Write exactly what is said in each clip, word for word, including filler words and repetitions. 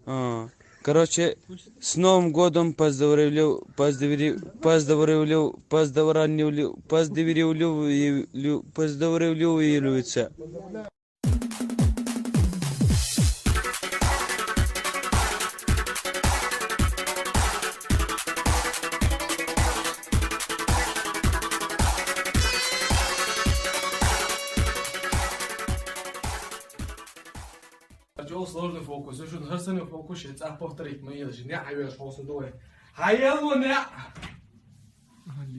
А, короче, с Новым годом поздравляю, поздравляю, поздравляю, поздравляю, поздравляю, поздравляю. Чего сложный фокус? Уж хӀара санна фокус, я цӀа повторить ма ела, жи, не хьайвеш хьо со дуй. Хьаелло не!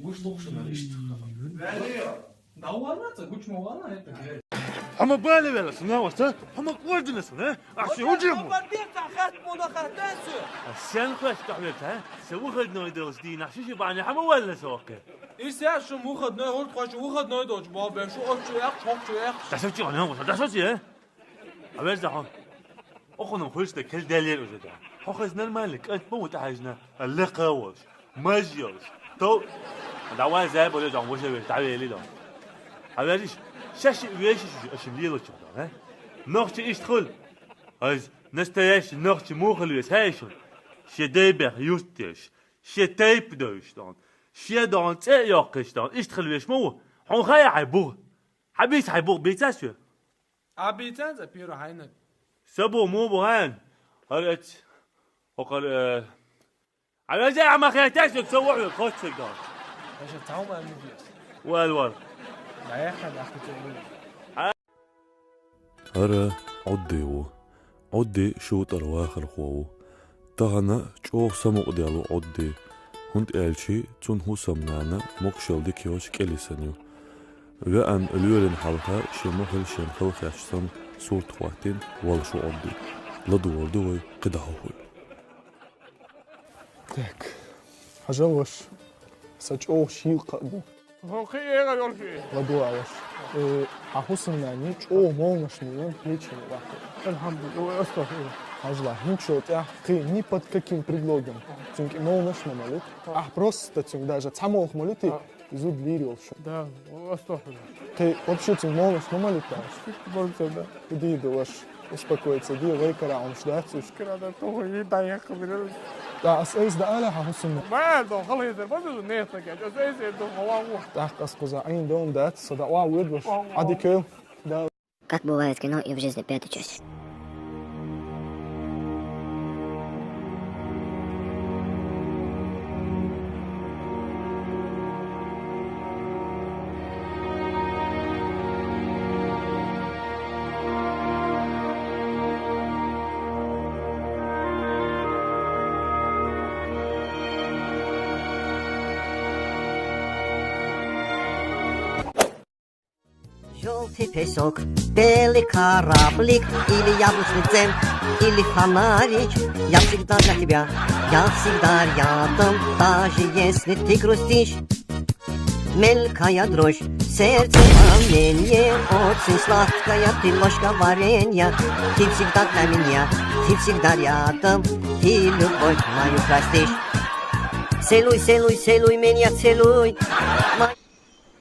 Гуш лугу шуна, иштта. Да ванна, ца гуч ма ванна, это. Хьо ма бале вела сона, васта? Хьо ма кӀордина сона, а? Ахь ши хӀун жима? Хабар дер, ца хатт муна хатта су. А сен хаш тахвел та? Се выходной делаш дийна, ши ши бани хьо ма валла соке. Исяшум выходной, хӀурд хаш выходной доч, бо бе шу очу ях, чокчу ях. Да сочи, а, да сочи, а? А вер захо. Охуна хуйста кел делер уже да. Хохас нормально, кӀант ма ву тӀахьажна, лекха волш, маж йолш. То, давай зай боле жан, воже вер, давай ли дон. А вериш, шаши веши шу, ашим лило чу дон, а? Нохчи ишт хул. Аз настоящий нохчи мухал вес, хай шу. Ше дайбех юстеш, ше тайп дойш дон. Ше дон, цӀе йоккхеш дон, ишт хул веш ма ву. Хьун хая хай бух. Хьабийца хьай бух бийца шу? А бийца за пиро хьайнак. Са бух му бух хьайн? Хьар эц. Хокар, э, хьавяза ама хайташ, со воху, коччик дон. Аша, тау ма мудиас. Вал, вал. Да я хан ахти тегу. ХӀара Ӏудди ву. Ӏудди шу тӀара вахархо ву. Тахана чӀогӀа самукъаделла ву Ӏудди, хӀунда аьлча цун хӀусамнана могушалла дика йоцуш кӀелисана ю. Веана лоьран хьалха шен мухӀал шен халхеш санна сурт хӀоттийна волуш ву Ӏудди. ЛадугӀур ду вай кхидӀа хӀун хуьлу. Так. Хьажал ваша. Сан чӀогӀа шийла кхаъ ду. ХӀокхи эгӀар йолуш ве. ЛадугӀа ваша. Э, хьан хӀусамнана чӀогӀа молнаш ма йина, лечение вахара. Алхьамдулилла, ой, астагӀфирулла. Хьажал, хӀинца тӀехь кхин ни под каким предлогом. Цуьнга молнаш ма малийта. Ахь просто цуьнга даже цхьа молха малийта, и зуда лийр йолуш. Да, ой, астагӀфирулла. Кхин вообще цуьнга молнаш ма малийта. Шуьга болча, да. КхидӀа ду ваша. Успокоиться де, вай кара Ӏумаш дац уьш. Кара дар туху, и дӀаяккха бирар. Да, ас айса да ала хьан хӀусамна. Ма аьлла дон, хала хезар, база ду нехтаг яч, ас айса эр дон, хала ву. ТӀаккха ас кхуза Ӏийна дон дац, со дӀа охьа воьду ваша. Охьа. Ӏадика йойла. Да. Как бывает в кино и в жизни, пятая часть. Жёлтый песок, белый кораблик, или яблочный джем, или фонарик. Я всегда для тебя, я всегда рядом, даже если ты грустишь. Мелкая дрожь, сердце волнение, очень сладкая ты ложка варенья. Ты всегда для меня, ты всегда рядом, ты любовь мою простишь. Целуй, целуй, целуй меня, целуй. Ма-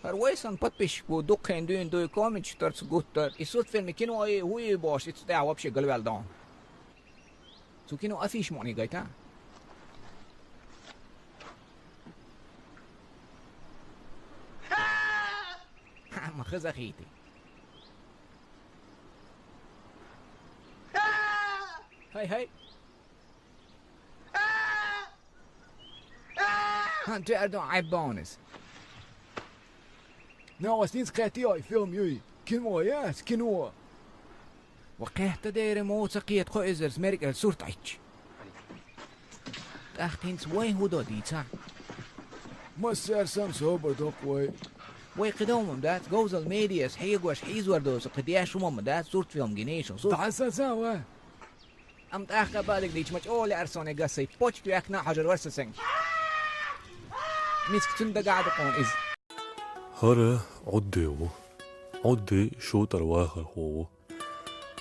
ХӀара вай сан подписчик ву, дуккхен дуьйна дуй комменташ тарца гуттар. И сурт фильме кино и, хӀу и бохуш, и цу тӀехь вообще галваьлла дон. Цу кино афиша мукъане гайта? Ха, ма хаза хийти. Хай, хай. ХӀан, тӀе ардо Ӏайббанас. Нагахь ас хӀинца кхетий, ой, фильм юй? Кино яц, кино. Ва кхетта дера мо ца кхета кхо эзарс мерг аьлла сурт Ӏитча. ТӀаккха хӀинца вай хӀун до дийца? Массаьрсан собар доккху вай. Вай кхидолмам дац, говзал медиас хьегош хьийзор доцу кхидеш хӀумам дац, сурт фильм гинийша, сурт. ДӀа сан сан ва. Амма тӀаккха бадиг дийча ма чӀогӀа лаьара соне гасай, почка ваьккхина а хьожар вара сан санга. Миска цуьнан дагахь а ду кхуна иза. ХӀара Ӏудди ву. Ӏудди шу тӀара вахархо ву.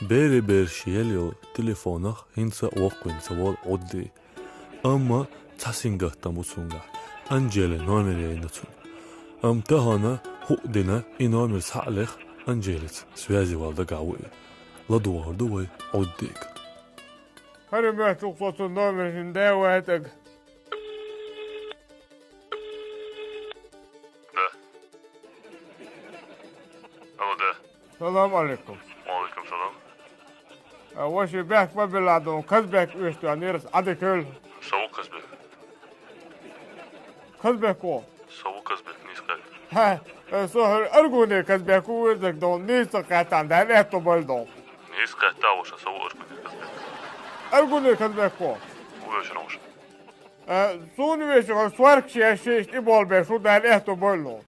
Бере бераш ел йолу телефонах хӀинца а воккхавина ца волу Ӏудди. Амма цхьа сингаттам бу цуьнгахь, Анжелин номер яйна цунна. Амма тахана хӀуъа дина и номер схьа а леха, Анжелица связи вала дагахь ву и. ЛадугӀур ду вай Ӏуддига. Хара моьттуш со цун номер шин дай вайтаг. Да. Алло, да. Салам алейкум. Ва алейкум салам. А, вообще бяхк ма билла дон, Казбек уьштуа нирас адикел. Со ва Казбек? Казбек ва. Со ва Казбек, нийса кхаьча. Ха, э, со хӀара Аргуне Казбек ва везаг дон, нийса кхаьча, Дала аьттув бойла дон. Нийса кхаьча, воша, со ва Аргуне Казбек. Аргуне Казбек ва. Ва вешан, воша. Э, сона вешан, хӀара сорок шесть шесть и болбеш ва, Дала аьттув бойла.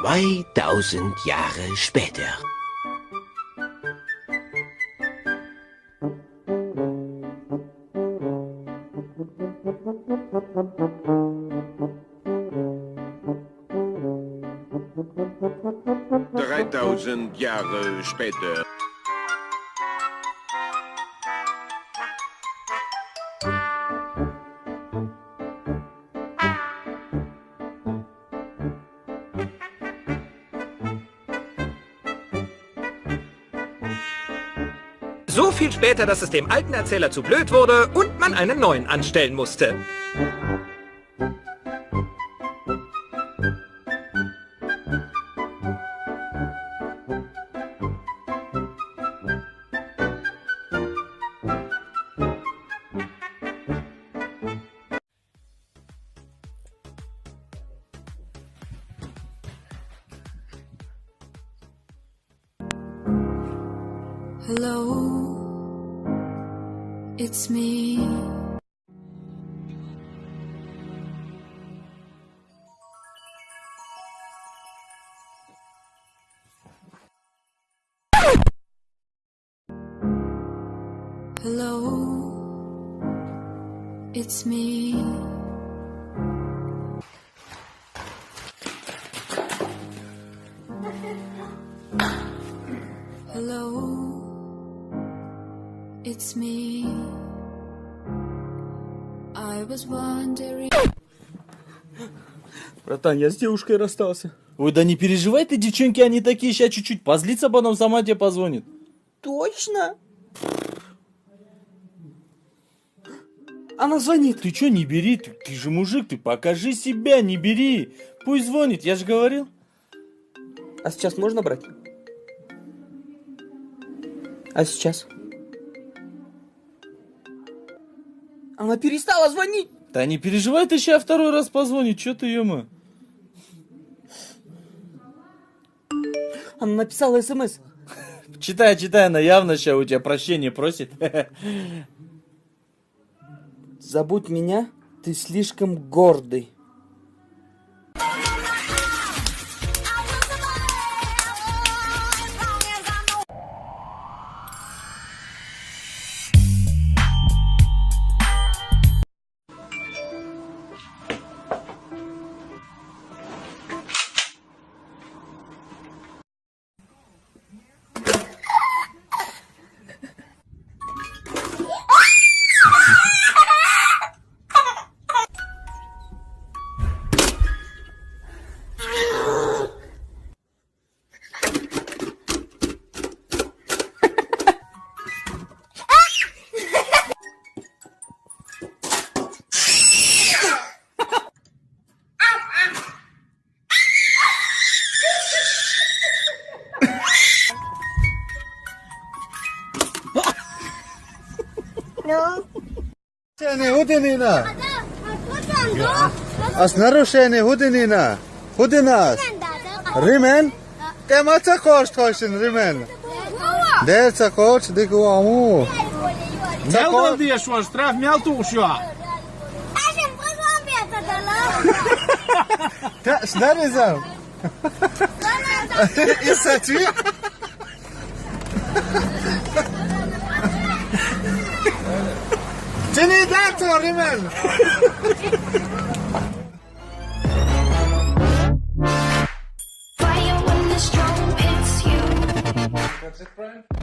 Zweitausend Jahre später. Dreitausend Jahre später. So viel später, dass es dem alten Erzähler zu blöd wurde und man einen neuen anstellen musste. Hello, it's me. Hello, it's me. Hello, it's me. I was wondering. Братан, я с девушкой расстался. Ой, да не переживай ты, девчонки, они такие, ща чуть-чуть позлится, потом сама тебе позвонит. Точно? Она звонит. Ты чё, не бери? Ты, ты же мужик, ты покажи себя, не бери. Пусть звонит, я же говорил. А сейчас можно брать? А сейчас? Она перестала звонить. Да не переживай, ты ща второй раз позвонит, чё ты, ё-моё? Она написала СМС. Читай, читай, она явно ща у тебя прощения просит. Забудь меня, ты слишком гордый. Ну? Нарушение хӀу динийна? А с нарушение хӀу динийна? ХӀу дина ас? Ремень? ТӀема ца кхош тхойшин ремень? Де ца кхош, дика ва аму. Ца кхош. Мел дал деш ван, штраф мел тухуш ю? Та, шнаризам. Исачи. Чиний дац ремень? Fire when the storm hits you.